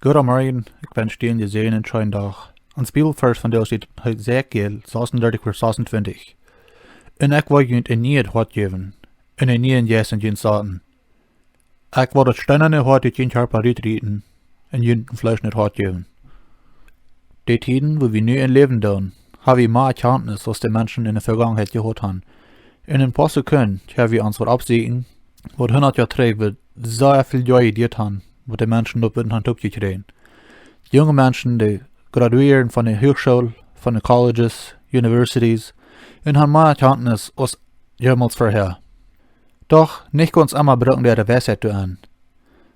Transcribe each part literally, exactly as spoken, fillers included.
Goodemorjen, ekj wensch die eenen jesäajenden scheenen Dach. Ons Bibelvarsch vondoag steit en Hesekiel sasuntachtig, Varsch sasuntwintich. Un ekj woa junt een nieet Hoat jäwen, un een nieen Jeist en junt saten. Ekj woa daut steenane Hoat ut jun Kjarpa rutrieten, un junt een fleeschnet Hoat jäwen. De Tieden, wua wie nu en läwen doonen, ha wie mea Kjantnis aus de Menschen en de Vegangenheit jehaut han. Un en poa Sekunden kjenn wie ons waut oppsieekjen, waut hundat Joa trigj wia sea väl Joa jedieet han, waut de Menschen doa buten han toopjekjräajen. Junge Menschen, dee graduieren von de Huachschool, von de Colleges, Universities, un han mea Kjantnis aus jemols verhäa. Doch nich gaunz emma brucken dee äare Weisheit to an.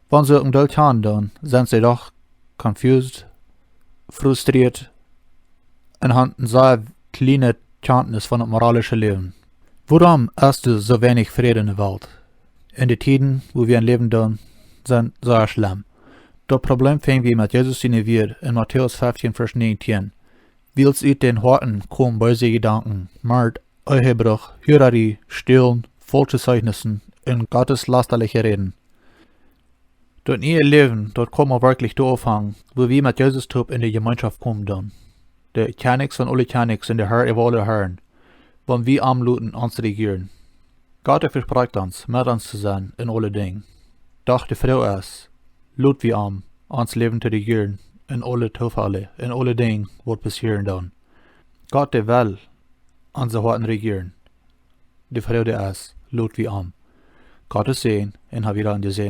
Wan see uk een Deel kjanen doonen, sent see doch confused, frustrieet un han een sea kjlienet Kjantnis von daut moralische Läwen. Wuarom es doa soo weinich Fräd en de Welt? En de Tieden, wua wie en läwen doonen, sent sea schlemm. Daut Problem finj wie met Jesus siene Wieed en Matäus feftieen, Varsch näajentieen. Wiels ut dän Hoaten komen beese Jedanken, Mord, Ehebruch, Hurarie, Stälen, faulsche Zeichnissen un gotteslästerliche Räden. Daut niee Läwen, daut kaun mau werkjlich doa aunfangen, wua wie met Jesus toop en de Jemeenschoft komen doonen. De Kjennich von aule Kjennichs un de Herr äwa aule Herren, wan wie am loten ons rejieren. Gott, dee vesprakjt ons, met ons to sennen en aule Dinja. Doch de Froag es, lot wie am ons Läwen to rejieren en aule Toofäll, en aule Dinja, waut passieren doonen? Gott, dee well onse Hoaten rejieren. De Froag es, lot wie am. Gottes Säajen un hab wada een jesäajenden